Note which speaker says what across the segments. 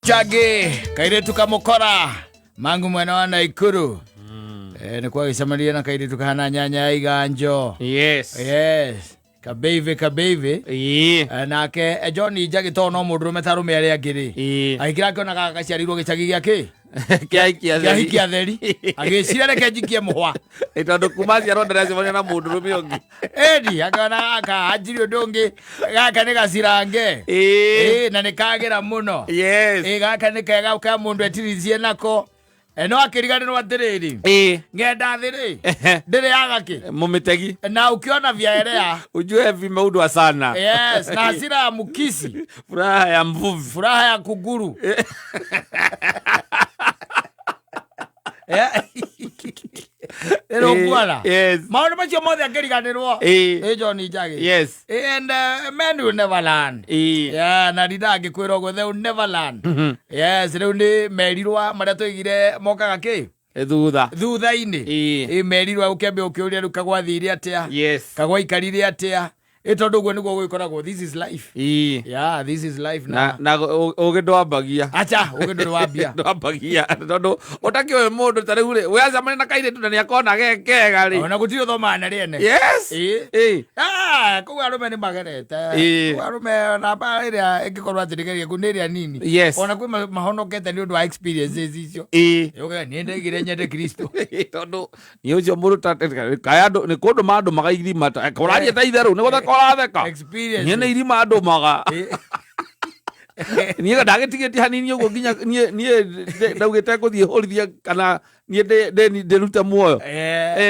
Speaker 1: Chage kairitu kamukora mangu mwena wa Naikuru. Nĩ kwagĩcemania na kairitu kahana nyanya ya iganjo.
Speaker 2: Yes.
Speaker 1: Yes, kabeive kabeive. Nake John Njagi to no mũndũrũme ta arũme arĩa angĩ rĩ, agĩkĩra akĩona gaka gaciarĩirwo gĩcagi gĩa kĩ?
Speaker 2: Kĩahikia.
Speaker 1: Kĩa hiki atheri, agĩciria reke njikie mũhwa.
Speaker 2: Tondũ kuma ciarwo ndaracemania na mũndũrũme ũngĩ.
Speaker 1: Ĩni akĩona gaka anjiri ũndũ ũngĩ, gaka nĩ gacirange. Na nĩ kagĩra mũno. Ĩ gaka nĩ kega ka mũndũ etiricie nako. No akĩriganĩrwo atĩrĩrĩ, ng'enda thĩ rĩ, ndĩrĩ yaga kĩ.
Speaker 2: Mũmĩtegi.
Speaker 1: Na ukiona vyaelea
Speaker 2: ujue vimeudwa sana.
Speaker 1: Yes, na hasira ya mkisi
Speaker 2: furaha ya mvuvi,
Speaker 1: furaha ya kuguru. Ĩrũkuona maũndũ macio mothe akĩriganĩrwo. Ĩ John Njagi. And men will never learn. Yeah, na ndindangĩkwĩra ũguo, they will never learn. Yes, rĩu nĩ merirwa marĩa tũigire mokaga kĩ?
Speaker 2: Thutha.
Speaker 1: Thutha-inĩ. Ĩ merirwa ũkĩambia ũkĩũria rĩu kagwathire atĩa, kagwaikarire atĩa, ĩ tondũ ũguo nĩguo gwĩkoragwo. This is life. Yeah, this is life.
Speaker 2: Na na ũgĩ ndwambagia.
Speaker 1: Acha, ũgĩ ndũrĩ wambia.
Speaker 2: Ndwambagia tondũ ũtakĩũĩ mũndũ ta rĩu rĩ, wĩacemania na kairĩtu na nĩakona ge kega rĩ.
Speaker 1: Ona gũtirĩ ũthomaga na rĩene. Ah, kũu arũme nĩ magerete. Kũu arũme namba ĩrĩa ĩngĩkorwo atĩ nĩgeria kũ nĩ ĩrĩa nini. Ona kwĩ mahonokete nĩ ũndũ wa experiences icio. Ũkauga, niĩ ndaigire nyende Kristo.
Speaker 2: Tondũ nĩ ũcio mũndũ ta kaya andũ nĩ kũndũ mandũmaga irima ta ũraria ta itherũ nĩ gũtheka ũratheka.
Speaker 1: Experiences.
Speaker 2: Niĩ nĩ irima ndũmaga. Niĩ ndagĩtigĩtie hanini ũguo nginya niĩ ndaugĩte ngũthiĩ hũrithie kana niĩ ndĩrute muoyo.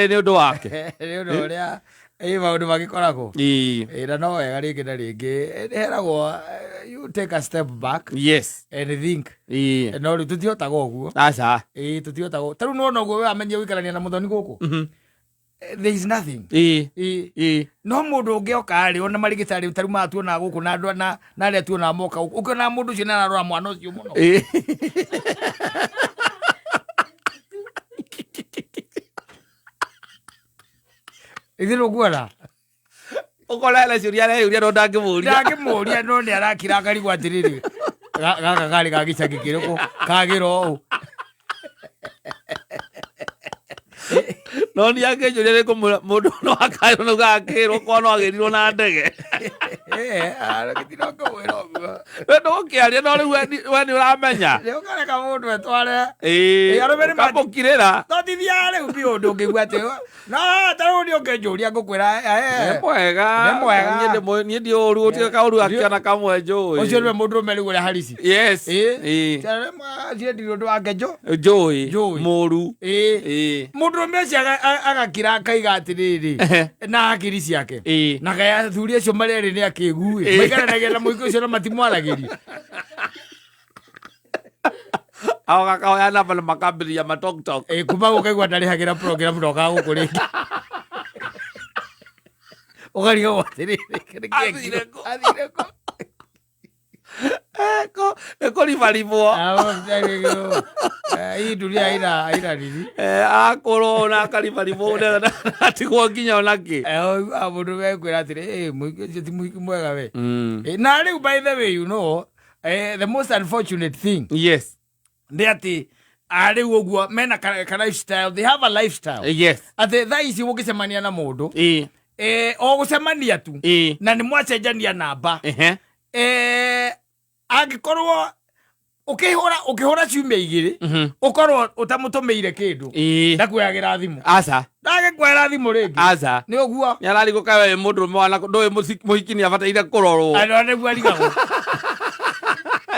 Speaker 2: Nĩ ũndũ wake.
Speaker 1: Nĩ ũndũ ũrĩa ĩ maũndũ magĩkoragwo. Na no wega rĩngĩ na rĩngĩ nĩheragwo you take a step back and think. No rĩu tũtihotaga ũguo.
Speaker 2: Aca.
Speaker 1: Ĩ tũtihotaga ta rĩu nĩwona ũguo we wamenyia gũikarania na mũthoni gũkũ. There is nothing. Ĩ no mũndũ ũngĩ oka rĩ, ona marigĩtarĩ ta rĩu maya tuonaga gũkũ na andũ na arĩa tuonaga moka gũkũ, ũkĩona mũndũ ũcio nĩararora mwana ũcio mũno. Ithuĩ nĩũkuona.
Speaker 2: Ũkona ena ciũria areyũria no ndangĩmũria.
Speaker 1: Ndangĩmũria, no nĩ arakira akarigwo atĩrĩrĩ, gaka karĩ ga gĩcagi kĩrĩkũ kagĩra ũũ.
Speaker 2: No niĩ angĩnjũria nĩ kũmwĩra mũndũ no akaĩrwo nĩ akĩrwo kwa no agĩrirwo na ndege.
Speaker 1: Gĩtirĩ ũkũmwĩra ũguo.
Speaker 2: We ndũgũkĩaria no rĩu we nĩ ũramenya.
Speaker 1: Nĩ ũkareka mũndũ etware.
Speaker 2: Arũme nĩ ũkamũkirĩra.
Speaker 1: No tithiaga rĩu biũ ũndũ ũngĩigua atĩ no ta rĩu nĩ ũngĩnjũria ngũkwĩra.
Speaker 2: Nĩ mwega.
Speaker 1: Nĩ mwega.
Speaker 2: Niĩ ndi ũru gũtirĩ kaũru akĩona kamwe njũĩ.
Speaker 1: Ũcio nĩwe mũndũrũme rĩu ũrĩa harici. Ciendirwo ũndũ wake njũ.
Speaker 2: Njũĩ.
Speaker 1: Njũĩ.
Speaker 2: Mũru.
Speaker 1: Mũndũrũme ũcio agakira akaiga atĩrĩrĩ na hakiri ciake na kaya athuri acio marĩa erĩ nĩ akĩgu ĩ maikaranagia na mũhiki ũcio na matimwaragĩria.
Speaker 2: Ao gakahoya namba na makambĩrĩria ma talk talk.
Speaker 1: Kuma gũkaigua ndarĩhagĩra program ndokaga gũkũ rĩngĩ, ũkarigagwo atĩrĩrĩ, nĩkĩ?
Speaker 2: Athire kũ?
Speaker 1: Athire kũ?
Speaker 2: Nĩ kũribaribwo.
Speaker 1: Hii dunia haina nini.
Speaker 2: Akũrwo na akaribaribwo atigwo nginya ona kĩ.
Speaker 1: Mũndũ mekwĩra atĩrĩ, mũhiki ũcio ti mũhiki mwega we. Na rĩu, by the way, the most unfortunate thing nĩ atĩ rĩu ũguo mena ka lifestyle, they have a lifestyle atĩ thaa ici ũngĩcemania na mũndũ, o gũcemania tu na nĩ mwacenjania namba, angĩkorwo ũkĩhũra ciumia 2 ũkorwo ũtamũtũmĩire kĩndũ, ndakuoyagĩra thimũ.
Speaker 2: Aca.
Speaker 1: Ndagĩkuoera thimũ rĩngĩ.
Speaker 2: Aca.
Speaker 1: Nĩ ũguo.
Speaker 2: Nĩ ararigwo kaĩ we mũndũrũme wana ndũĩ mũhiki nĩ abataire kũrorwo.
Speaker 1: Andũ nĩguo arigagwo.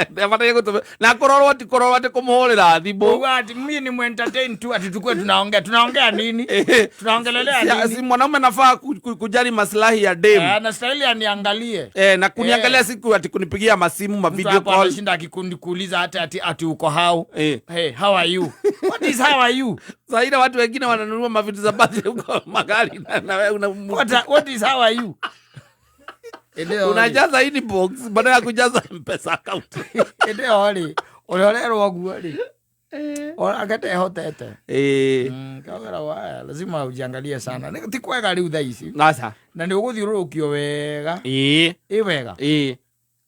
Speaker 2: Nĩ abataire gũtũmĩ na kũrorwo ti kũrorwo atĩ kũmũhũrĩra thimũ.
Speaker 1: Uga ati mimi ni muentertain tu, ati tukue tunaongea, tunaongea nini, tunaongelelea nini?
Speaker 2: Si mwanaume nafaa kujali maslahi ya dem.
Speaker 1: Anastahili aniangalie.
Speaker 2: Na kuniangalia siku ati kunipigia masimu ma
Speaker 1: Mtu
Speaker 2: video
Speaker 1: hapo
Speaker 2: call.
Speaker 1: anashinda akikuuliza hata ati uko how? Hey, how are you? What is how are you?
Speaker 2: Saa ile watu wengine wananunua mavitu za birthday huko magari na wewe una
Speaker 1: What is how are you? Ĩndĩ ĩyo rĩ,
Speaker 2: unajaza inbox badala ya kujaza M-Pesa account.
Speaker 1: Ĩndĩ ĩyo rĩ, ũrĩa ũrerwo ũguo rĩ, onake ndehotete. Kaũgera wa lazima ujiangalie sana. Ti kwega rĩu thaa ici.
Speaker 2: Aca.
Speaker 1: Na nĩ ũgũthiũrũrũkio wega. Ĩ wega.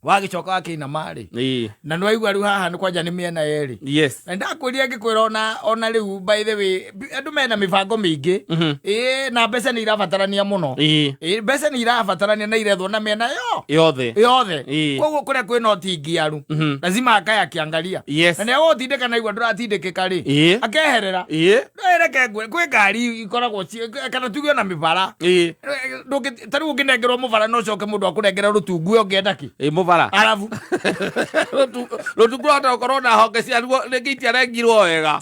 Speaker 1: Wagĩcoka wakĩinama rĩ, na nĩ waigua rĩu haha nĩ kwanja nĩ mĩena yerĩ. Na ndakwĩrire ngĩkwĩra ona rĩu, by the way, andũ mena mĩbango mĩingĩ. Ĩĩ, na mbeca nĩ irabatarania mũno. Ĩĩ, mbeca nĩ irabatarania na irethwo na mĩena yo
Speaker 2: yothe.
Speaker 1: Yothe. Koguo kũrĩa kwĩna ũtingiaru, lazima akae akĩangaria. Na nĩ agũgũtindĩka na igua ndũratindĩkĩka rĩ, akeherera. Reke ngwĩre, kwĩ ngari ikoragwo kana tuge ona mĩbara. Ta rĩu ũngĩnengerwo mũbara no ũcoke mũndũ akũnengere rũtungu, we ũngĩenda kĩ?
Speaker 2: Ĩĩ, mũbara.
Speaker 1: Arabu
Speaker 2: Rũtungu rwahota gũkorwo na honge ciaruo rĩngĩ itiarengirwo wega.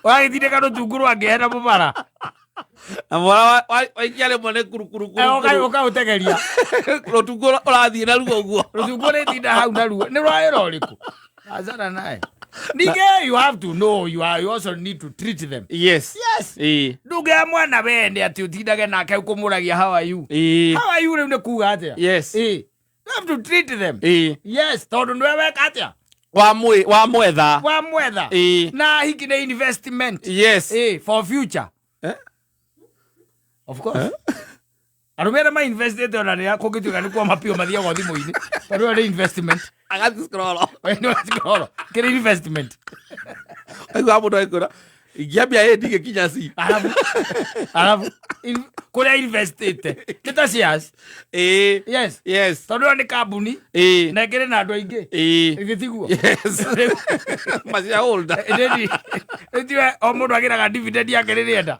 Speaker 1: Ũragĩtindĩka rũtungu rwangĩhera mũbara.
Speaker 2: Na mũbara waikia rĩmwe nĩ kurukuru.
Speaker 1: Ũkaũtegeria.
Speaker 2: Rũtungu ũrathiĩ naruo ũguo.
Speaker 1: Rũtungu rĩtinda hau naruo nĩ rwa wĩra ũrĩkũ? Achana naye. Ningĩ you have to know you also need to treat them. Yes. Ndũngĩoya mwana wene atĩ ũtindage nake ũkũmũragia, "How are you?" "How are you" rĩu nĩ kuga atĩa? You have to treat them. Yes, tondũ nĩwe weka atĩa?
Speaker 2: Wamwetha.
Speaker 1: Wamwetha. Na hiki nĩ investment. For future.
Speaker 2: Eh?
Speaker 1: Of course. Arũme arĩa mainvestĩte ona nĩ kũngĩtuĩka nĩ kuoma biũ mathiaga o thimũ-inĩ, tondũ ĩyo nĩ investment.
Speaker 2: Agathi scroll.
Speaker 1: Nĩ scroll. Kĩrĩ investment.
Speaker 2: Aigua mũndũ agĩkwĩra ingĩambia A ndigĩkinya C.
Speaker 1: Arabu kũrĩa investĩte nĩ ta shares. Yes. Tondũ ĩyo nĩ kambuni na ĩkĩrĩ na andũ aingĩ. Githĩ tiguo?
Speaker 2: Yes. Ma-shareholder.
Speaker 1: Rĩu o mũndũ agĩraga dividend yake rĩrĩa enda.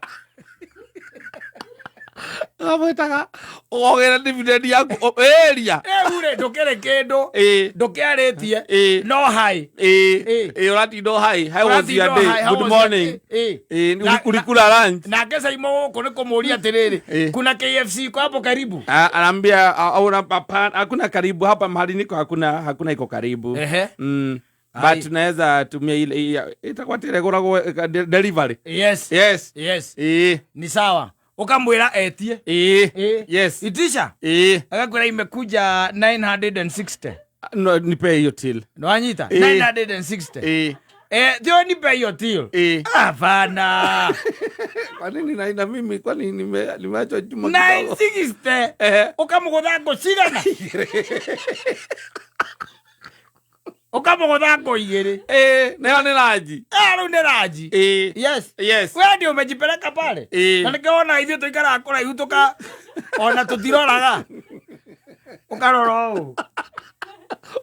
Speaker 2: Amwĩtaga ũgogera dividend yaku ĩria.
Speaker 1: Rĩu rĩ, ndũkĩrĩ kĩndũ, ndũkĩarĩtie, no hi.
Speaker 2: Ĩĩ, ũratinda o hi, "How was your day?" "Good morning." Ĩĩ, "Ulikula lunch?"
Speaker 1: Nake Saimo gũkũ nĩ kũmũria atĩrĩrĩ, "Kuna KFC iko hapo karibu?"
Speaker 2: Ah, anaambia, "Ah, una hapana, hakuna karibu hapa mahali niko, hakuna hakuna iko karibu."
Speaker 1: Ai.
Speaker 2: But tunaweza tumia ile itakuwa tiregoragwo delivery.
Speaker 1: Yes.
Speaker 2: Yes.
Speaker 1: Yes. Ni sawa, ũkamwĩra etie. "Itisha." Agakwĩra, "Imekuja 960."
Speaker 2: No, nipe hiyo till.
Speaker 1: Nĩwanyita? 960. Eh, tio nipe hiyo till. Hapana.
Speaker 2: Kwa nini na mimi kwani nimeachwa juma kidogo?
Speaker 1: 960. Ũkamũgũtha ngũ cigana? Ũkamũgũtha ngũ igĩrĩ.
Speaker 2: Ĩĩ, nayo nĩ lunch.
Speaker 1: Eh, rĩu nĩ lunch. Yes. We ndio umejipeleka pale. Na nĩkĩo wona ithuĩ tũikaraga kũraihu tũka ona tũtiroraga, ũkarora ũũ.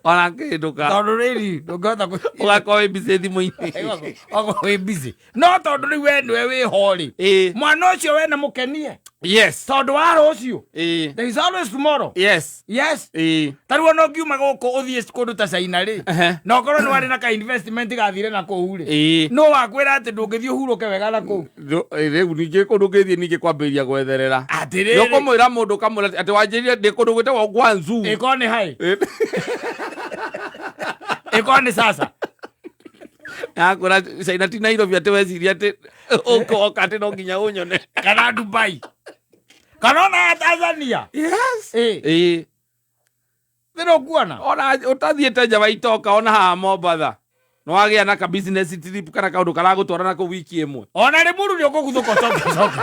Speaker 2: Ona kĩndũ ka
Speaker 1: Tondũ rĩrĩ ndũngĩhota
Speaker 2: ũgakorwo wĩ busy thimũ-inĩ.
Speaker 1: Okorwo wĩ busy, no tondũ rĩu we nĩwe wĩho rĩ, mwana ũcio wene mũkenie, tondũ wa rũciũ. There is always tomorrow. Yes. Ta rĩu ona ũngiuma gũkũ ũthiĩ kũndũ ta China rĩ, na ũkorwo nĩ warĩ na ka investment gathire na kũu rĩ, no wakwĩra atĩ ndũngĩthiĩ ũhurũke wega na kũu?
Speaker 2: Rĩu ningĩ kũndũ ngĩthiĩ ningĩ kwambĩrĩria gwetherera.
Speaker 1: Atĩrĩrĩ.
Speaker 2: Nĩũkũmwĩra mũndũ ũkamwĩra atĩ wanjĩrire ndĩ kũndũ gwĩtagwo Guangzhou.
Speaker 1: Ĩkorwo nĩ hai, ĩkorwo nĩ sasa.
Speaker 2: Akwĩra China ti Nairobi atĩ weciria atĩ ũkoka atĩ no nginya ũnyone.
Speaker 1: Kana Dubai, kana ona Tanzania. Thĩna ũkuona.
Speaker 2: Ona ũtathiĩte nja wa itoka, ona haha Mombatha nĩ wagĩa na ka business trip kana kaũndũ karagũtwara na kũu wiki ĩmwe.
Speaker 1: Ona Rĩmuru nĩ ũkũguthũka ũcoke ũcoke.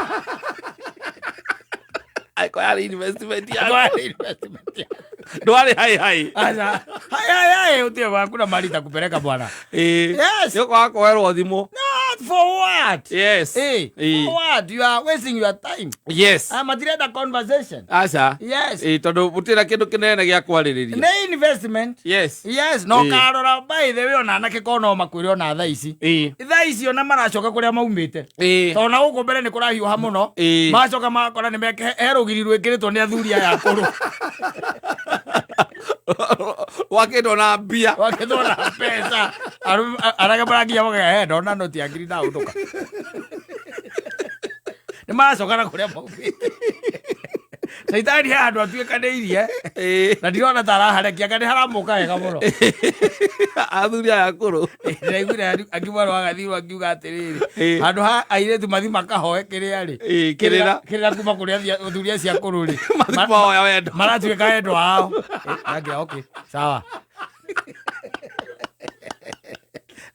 Speaker 2: Angĩkorwo yarĩ investment yaku.
Speaker 1: Ndwarĩ investment yaku.
Speaker 2: Ndwarĩ hai hai.
Speaker 1: Aca. Hai hai hai, utie hakuna mali itakupeleka, bwana. Yes.
Speaker 2: Nĩ ũkwaga kuoerwo thimũ.
Speaker 1: Not for what? For what? You are wasting your time. Ah, matirenda conversation.
Speaker 2: Aca.
Speaker 1: Yes.
Speaker 2: Ĩĩ, tondũ gũtirĩ na kĩndũ kĩnene gĩa kwarĩrĩria.
Speaker 1: Nĩ investment. Yes, no karora, by the way, ona anake ko no makwĩre ona thaa ici. Thaa ici ona maracoka kũrĩa maumĩte. Tondũ na gũkũ mbere nĩ kũrahiũha mũno. Magacoka magakora nĩ meke he rũgiri rwĩkĩrĩtwo nĩ athuri aya akũrũ.
Speaker 2: Wakĩtwo na mbia.
Speaker 1: Wakĩtwo na mbeca. Arage maranginya makauga, "He, ndona noti ya ngiri ndaũndũka." Nĩ maracoka na kũrĩa maumĩte. Caitani he handũ atuĩkanĩirie na ndirona ta araharekia anga nĩ haramũka wega mũno.
Speaker 2: Athuri aya akũrũ.
Speaker 1: Ndaiguire akimwarwo agathirwo akiuga atĩrĩrĩ, handũ ha airĩtu mathi makahoe kĩrĩa rĩ,
Speaker 2: Kĩrĩra.
Speaker 1: Kĩrĩra kuma kũrĩ athuri acio akũrũ rĩ,
Speaker 2: Mathi kũmahoya wendo.
Speaker 1: Maratuĩka endwa ao. Nake, okay, sawa,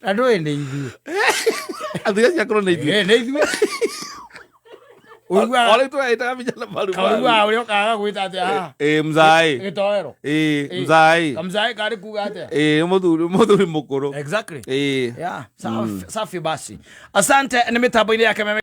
Speaker 1: na ndũĩ nĩ ithuĩ.
Speaker 2: Athuri acio akũrũ nĩ ithuĩ.
Speaker 1: Nĩ ithuĩ. Ũiguaga-
Speaker 2: O rĩu tũreĩtaga vijana barubaru.
Speaker 1: Kaũiguaga ũrĩa ũkaga gwĩta atĩa haha?
Speaker 2: Ĩ, mzaĩ.
Speaker 1: Gĩtoero.
Speaker 2: Ĩ,
Speaker 1: Ĩ.
Speaker 2: mzaĩ.
Speaker 1: Kamzaĩ karĩ kuga atĩa?
Speaker 2: Ĩ, mũthuri mũkũrũ.
Speaker 1: Exactly.
Speaker 2: Ĩ.
Speaker 1: Yeah, safi, safi basi. Asante nĩ mĩtambo-inĩ yake meme.